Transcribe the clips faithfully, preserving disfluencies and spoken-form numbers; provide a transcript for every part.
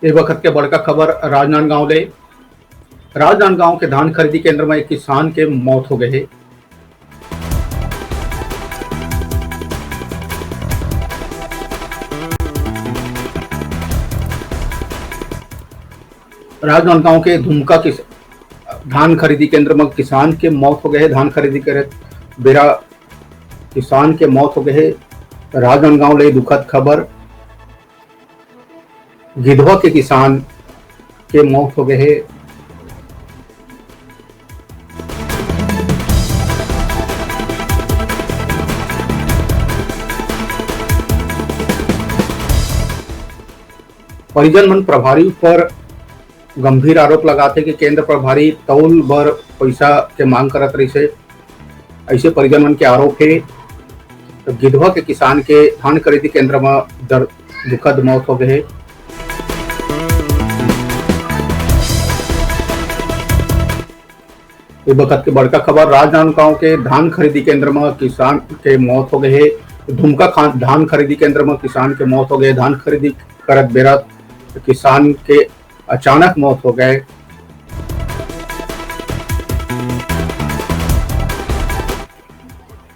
ए बखत के बड़का खबर राजनांदगांव ले। राजनांदगांव के धान खरीदी केंद्र म एक किसान के मौत हो गए हे। राजनांदगांव के धुमका किस-, धान खरीदी केंद्र म किसान के मौत हो गए हे। धान खरीदी करे बेरा किसान के मौत हो गए हे। राजनांदगांव ले दुखद खबर, गिधवा के किसान के मौत हो गए हे। परिजन मन प्रभारी ऊपर गंभीर आरोप लगाथे कि केंद्र प्रभारी तौल बर पैसा के मांग करत रहिसे। ऐसे परिजन मन के आरोप हे। तो गिधवा के किसान के धान खरीदी केंद्र म दर-, दुखद मौत हो गए हे। ए बखत के बड़का खबर, राजनांदगांव के धान खरीदी केंद्र म किसान के मौत हो गए हे। धुमका खान धान खरीदी केंद्र म किसान के मौत हो गए। धान खरीदी करत बेरा किसान के अचानक मौत हो गए।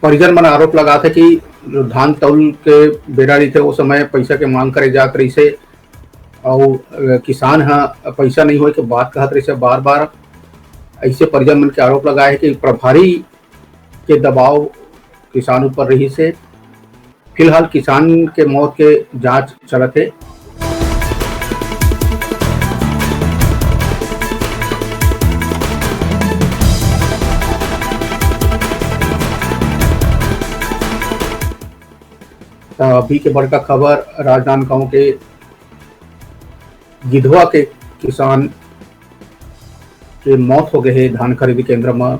परिजन मन आरोप लगाथे कि जो धान तौल के बेरा रहिथे, ओ समय पैसा के मांग करे जात रहिसे, अउ, अ, किसान ह पैसा नहीं होए के बात कहत रहिसे बार-बार। ऐसे परिजन मन के आरोप लगाए हे कि प्रभारी के दबाव किसान ऊपर रहिसे। फिलहाल किसान के मौत के जांच चलत हे। त अभी के बड़का खबर, राजनांदगांव के गिधवा के किसान के मौत हो गए हे धान खरीदी केंद्र म।